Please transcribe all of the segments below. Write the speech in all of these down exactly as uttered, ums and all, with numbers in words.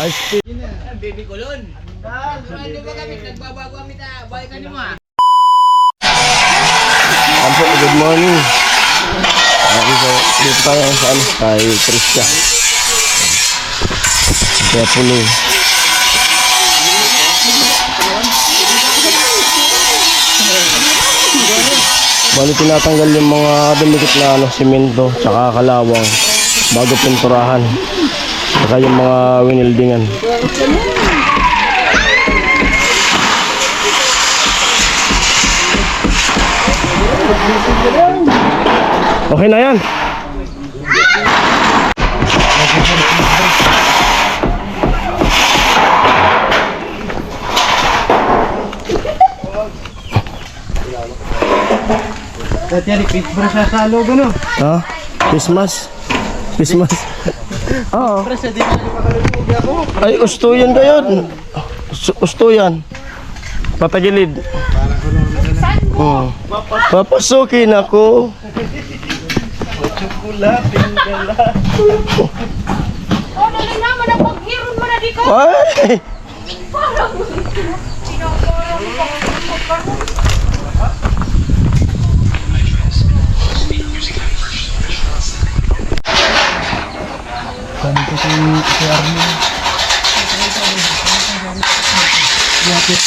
Baby Kulon. Ano ba kami, nagbabago kami ta, balik ka ni mo, ah. Ayan po, good morning. Ayan po, dito tayo sa, ano, kay Trisha. Kaya po, no. Bali, tinatanggal yung mga dumikit na, ano, simento, tsaka kalawang, bago pinturahan. Saka yung mga winildingan. Okay na yan. Dati yan, Christmas sa Salog, ano? Ha? Christmas? Christmas? Oo. Pre, sa di na makaluto, di ako. Ay, usto yan kayo. Us-, usto yan. Patagilid. Oo. Papasukin ako. Tsokolating dala. Oh, dali naman, napaghiron mo na di ko. Ay! Kami ko si, si Armin. Lapit.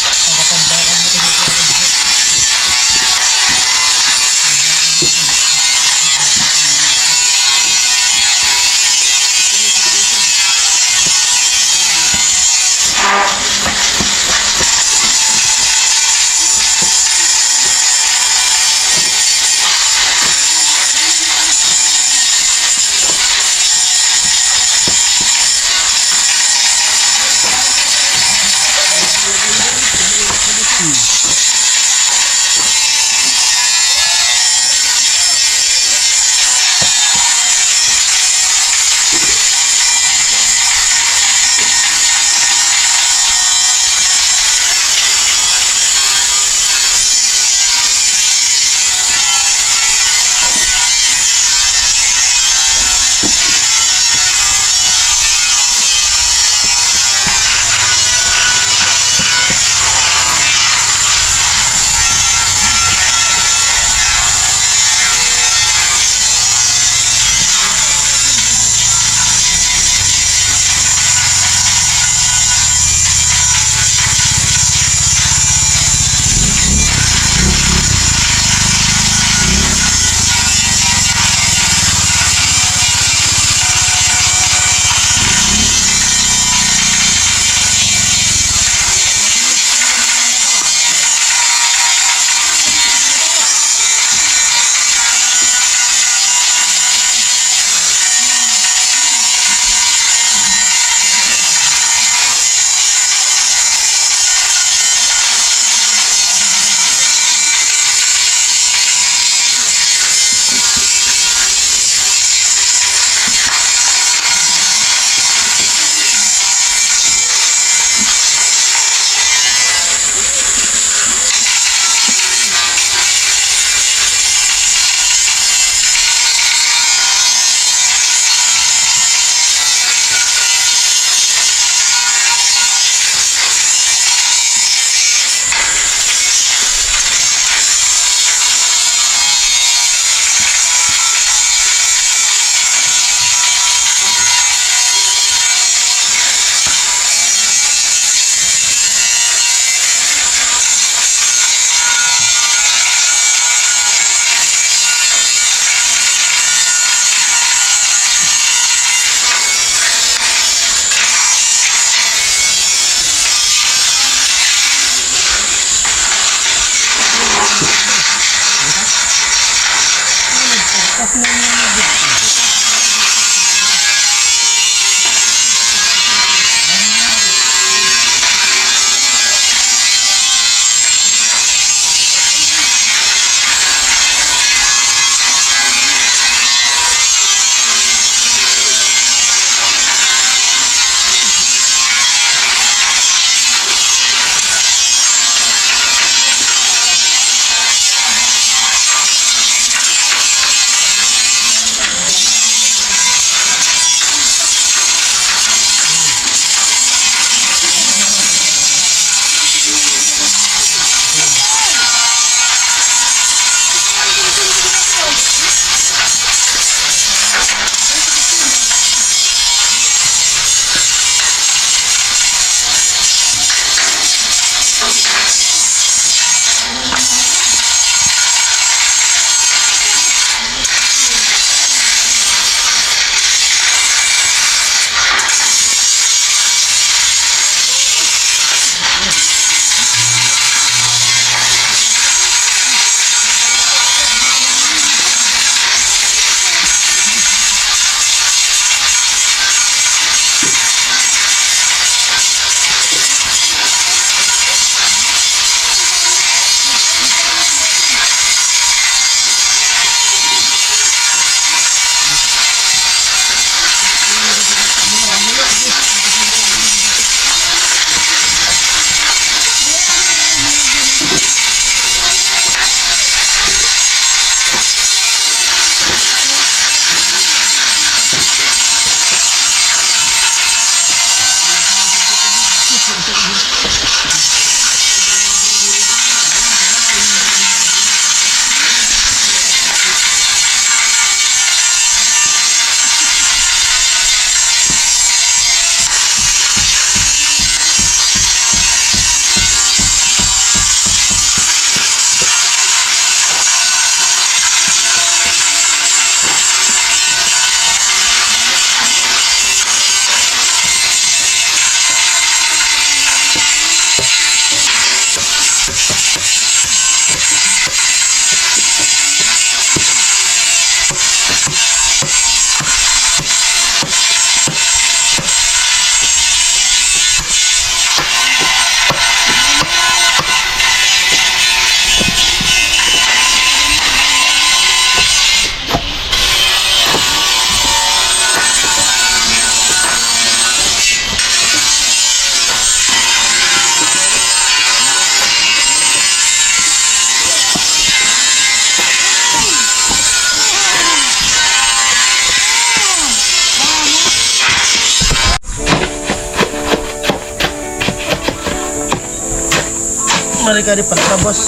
Kari-kari pantabas.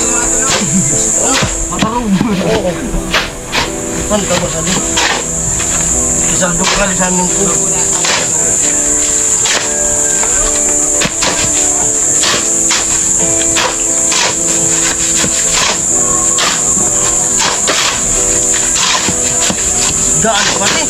Pantabas tadi. Kisah dua kali saminggu. Gaan pati.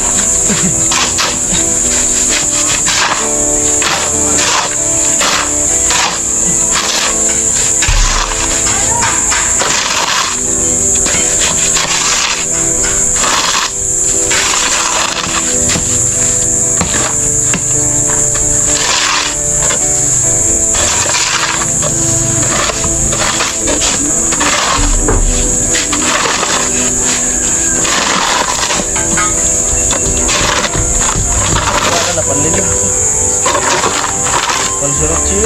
Panlili. Pansurok ciu.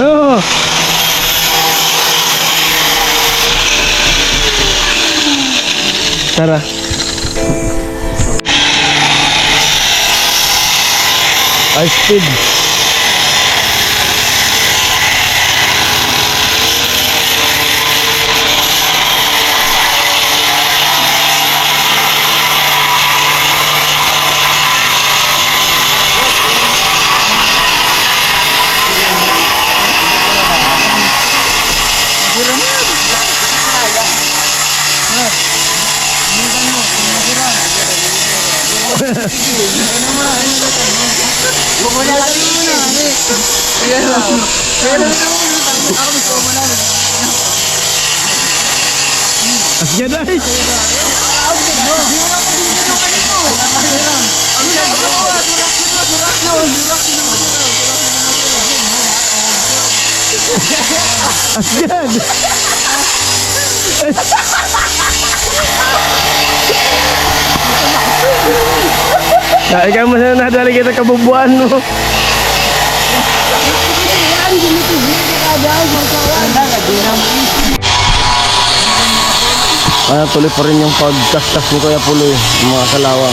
Oh. Tara. High speed. Asya dai. Asya. Na, ikaw mo sana nadali kita kabubuan mo. Ah, tuloy pa rin yung pagkaskas ni Kuya Puloy, mga kalawa.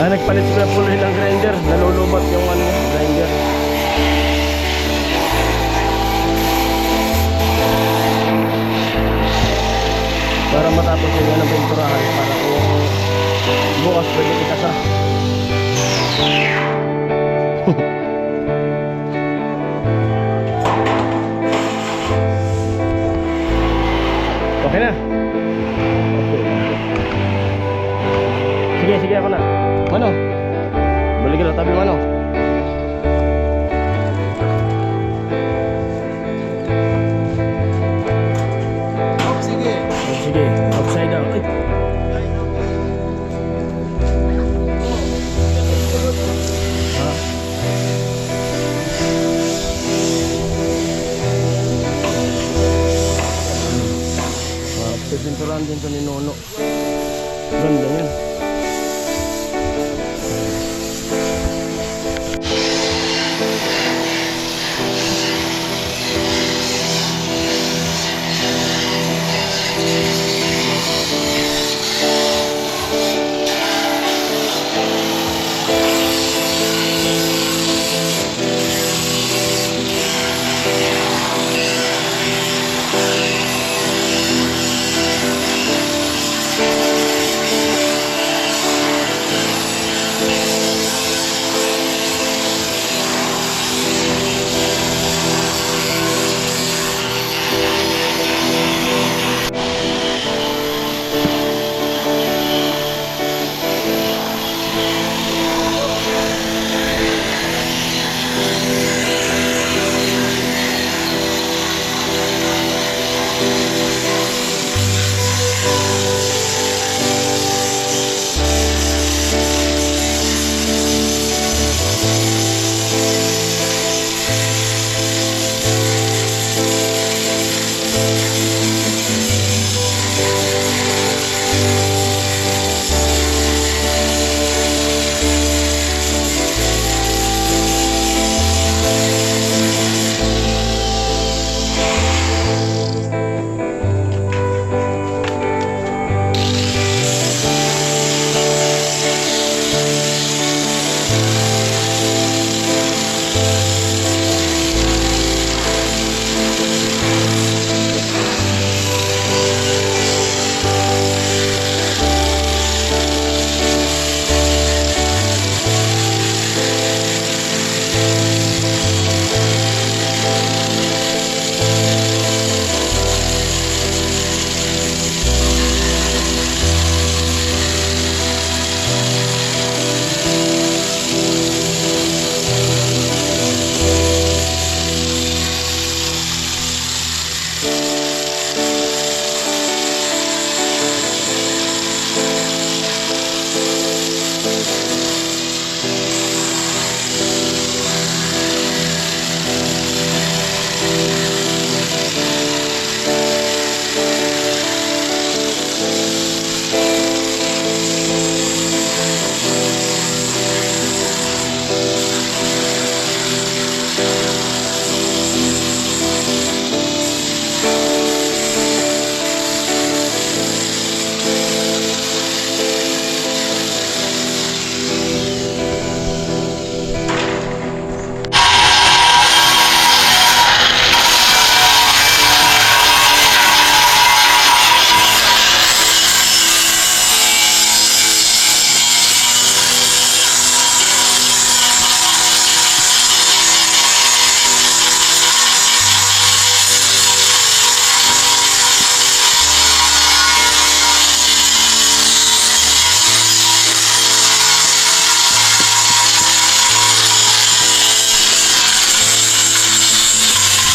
Ah, nagpalit si Kuya Puloy ng grinder. Nalulubat yung ano, grinder. Para matapos yung ano, pinturahan. Para kung bukas pwede ikasa. Okay na. Sige, sige, ako na. Mano. Balik ka na, tabi, mano. Sige. Sige, upside down. Ay. Ah, pipinturahan din to ni Nono. Ganda niyan.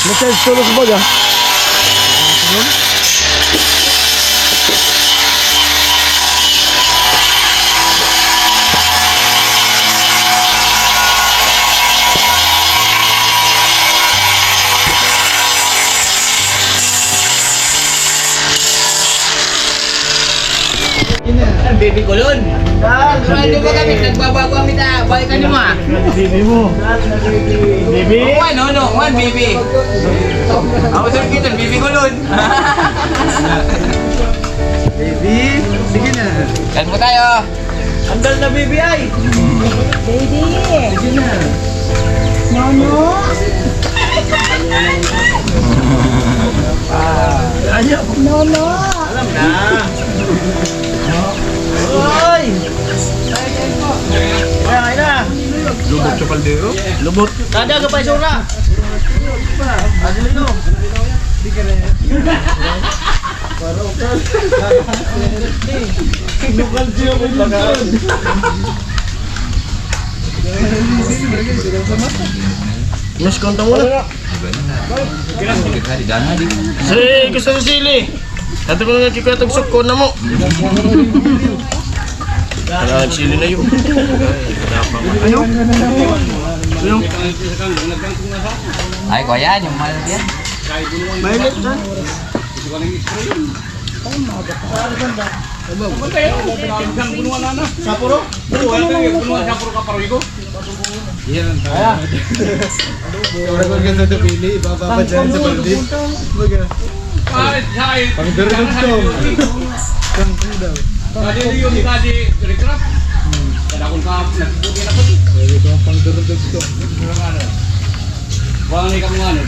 Mete solo sebagai. Baby Kulon. Ano ba kami? Nagbabago kami ta. Balik ka naman. Baby mo. Baby. One, no, no. One, baby. Ako sa kita, Baby Kulon. Baby, sige na. Kain po tayo. Andal na, baby, ay. Baby. Sige na. Nono. Ah, ayaw. Nono. Alam na. Oy! Ayan, ayan na. Lubot sa kaldero? Lubot. Kada ka pa isura. Ano yun? Lokal siya mo. Mas konta mo na. Sili, gusto sa sili. Ito ko na kikuha itong sukon na mo. Wala, sili na yun. Ano? Ano? Ay, kuya, yung mahal yan. Mahal yan. Sapuro? Oo, ito yung bunuan sa Sapuro ka, Paruigo. Yan. Ora ko sa ito pili, baba pa dyan sa baldi. Baga. Pang durdugtong. Pang kudaw. Tadi yun, tadi recraft. Kada akong ka, nagpuputi na po. Pwede ko pang durdugtong. Wala na ikaw nga, ano?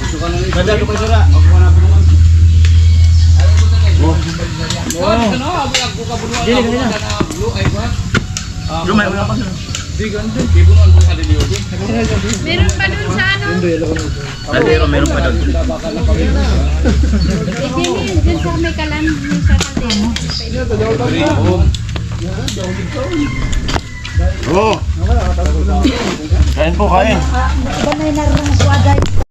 Gusto ka na rin. Kada ko pa sura. Makuha na po naman. Ano, ano, abu, abu ka bunuan, abu ka na blue, ay ba? Lumay, wala pa. Di, ganun. Di bunuan po ka din yun. Meron pa dun sa ano? Kaldero, meron pa dun. Hindi, dun sa may kalan, dun sa kaldero. Oo. Kain po, kain. Banay na rin ang kuwaday.